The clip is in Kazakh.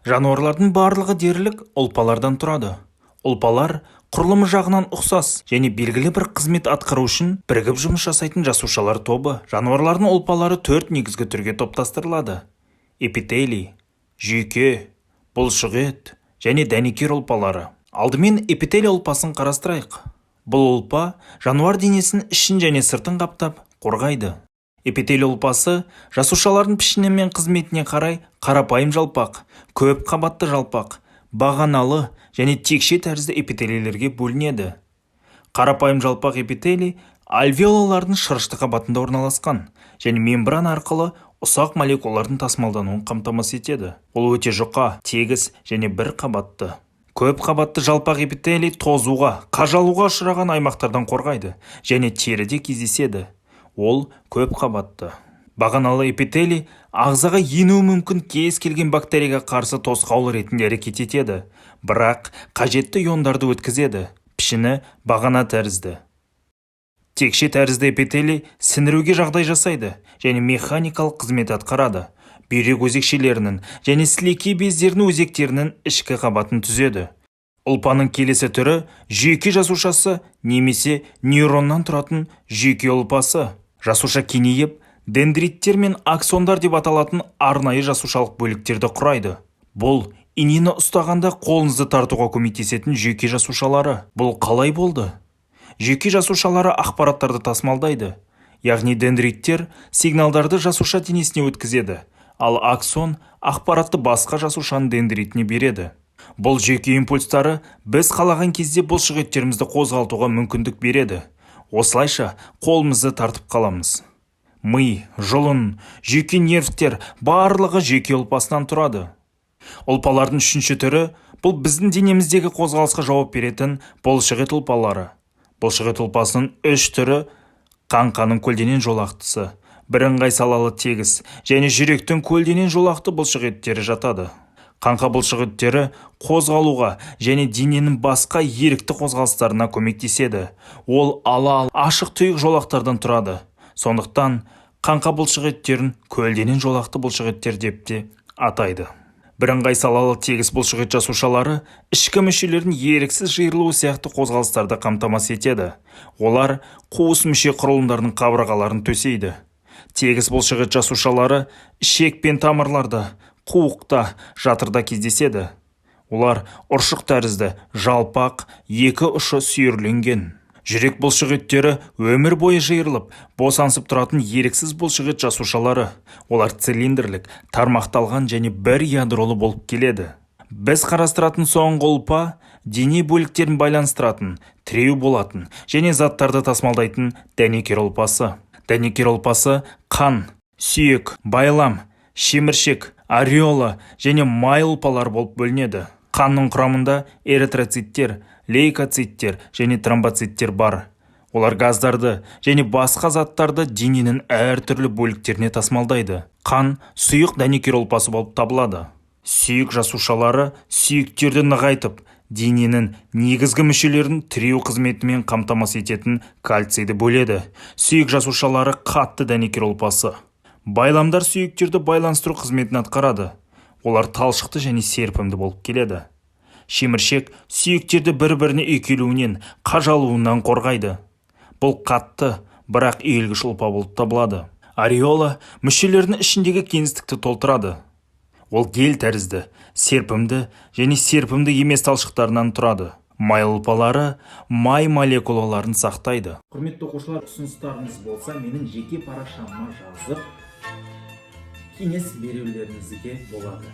Жануарлардың барлығы дерлік ұлпалардан тұрады. Ұлпалар – құрылымы жағынан ұқсас және белгілі бір қызмет атқару үшін бірігіп жұмыс жасайтын жасушалар тобы. Жануарлардың ұлпалары төрт негізгі түрге топтастырылады: эпителий, жүйке, бұлшықет және дәнекер ұлпалары. Алдымен эпителий ұлпасын қарастырайық. Бұл ұлпа жануар денесінің ішін және сыртын қаптап, қорғайды. Эпителий ұлпасы жасушалардың пішіні мен қызметіне қарай қарапайым жалпақ, көп қабатты жалпақ, бағаналы және текше тәрізді эпителийлерге бөлінеді. Қарапайым жалпақ эпителий альвеолалардың шырышты қабатында орналасқан және мембрана арқылы ұсақ молекулалардың тасымалдануын қамтамасыз етеді. Ол өте жұқа, тегіс және бір қабатты. Көп қабатты жалпақ эпителий тозуға, қажалуға ұшыраған аймақтардан қорғайды және теріде кездеседі. Ол көп қабатты. Бағаналы эпителий ағзаға енуі мүмкін кез келген бактерияға қарсы тосқауыл ретінде әрекет етеді, бірақ қажетті иондарды өткізеді. Пішіні бағана тәрізді. Текше тәрізді эпителий сіңіруге жағдай жасайды және механикалық қызмет атқарады. Бүйрек өзекшелерінің және сілекей бездерінің өзектерінің ішкі қабатын түзеді. Ұлпаның келесі түрі – жүйке жасушасы немесе нейроннан тұратын жүйке ұлпасы. Жасуша кеңейіп, дендриттер мен аксондар деп аталатын арнайы жасушалық бөліктерді құрайды. Бұл инені ұстағанда қолыңызды тартуға көмектесетін жүйке жасушалары. Бұл қалай болды? Жүйке жасушалары ақпараттарды тасымалдайды, яғни дендриттер сигналдарды жасуша денесіне өткізеді, ал аксон ақпаратты басқа жасушаның дендритіне береді. Бұл жүйке импульстары біз қалаған кезде бұлшықеттерімізді қозғалтуға мүмкіндік береді. Осылайша қолымызды тартып қаламыз. Ми, жұлын, жүйке, нервтер – барлығы жүйке ұлпасынан тұрады. Ұлпалардың үшінші түрі – бұл біздің денеміздегі қозғалысқа жауап беретін бұлшықет ұлпалары. Бұлшықет ұлпасының үш түрі – қаңқаның көлденең жолақтысы, бірыңғай салалы тегіс және жүректің көлденең жолақты бұлшықеттері жатады. Қаңқа бұлшықеттері қозғалуға және дененің басқа ерікті қозғалыстарына көмектеседі. Ол ала ашық тұйық жолақтардан тұрады. Сондықтан қаңқа бұлшықеттерін көлденең жолақты бұлшықеттер деп те атайды. Бірыңғай салалы тегіс бұлшықет жасушалары ішкі мүшелердің еріксіз жиырылуы сияқты қозғалыстарды қамтамасыз етеді. Олар қуыс мүше құрылымдарының қабырғаларын төсейді. Тегіс бұлшықет жасушалары ішек пен тамырларда, қуықта, жатырда кездеседі. Олар ұршық тәрізді, жалпақ, екі ұшы сүйірленген. Жүрек бұлшықеттері – өмір бойы жиырылып, босаңсып тұратын еріксіз бұлшықет жасушалары. Олар цилиндрлік, тармақталған және бір ядролы болып келеді. Біз қарастыратын соңғы ұлпа – дене бөліктерін байланыстыратын, тіреу болатын және заттарды тасымалдайтын дәнекер ұлпасы. Дәнекер ұлпасы қан, сүйек, байлам, шеміршек, ареола және май ұлпалары болып бөлінеді. Қанның құрамында эритроциттер, лейкоциттер және тромбоциттер бар. Олар газдарды және басқа заттарды дененің әртүрлі бөліктеріне тасымалдайды. Қан сұйық дәнекер ұлпасы болып табылады. Сүйек жасушалары сүйектерді нығайтып, дененің негізгі мүшелерін тіреу қызметімен қамтамасыз ететін кальцийді бөледі. Сүйек жасушалары – қатты дәнекер ұлпасы. Байламдар сүйектерді байланыстыру қызметін атқарады. Олар талшықты және серпімді болып келеді. Шеміршек сүйектерді бір-біріне үйкелуінен, қажалуынан қорғайды. Бұл қатты, бірақ иілгіш ұлпа болып табылады. Ареола мүшелердің ішіндегі кеңістікті толтырады. Ол гель тәрізді, серпімді және серпімді емес талшықтарынан тұрады. Май ұлпалары май молекулаларын сақтайды. Құрметті оқушылар, ұсыныстарыңыз болса, менің жеке парақшама жазып, кеңес берулеріңізге болады.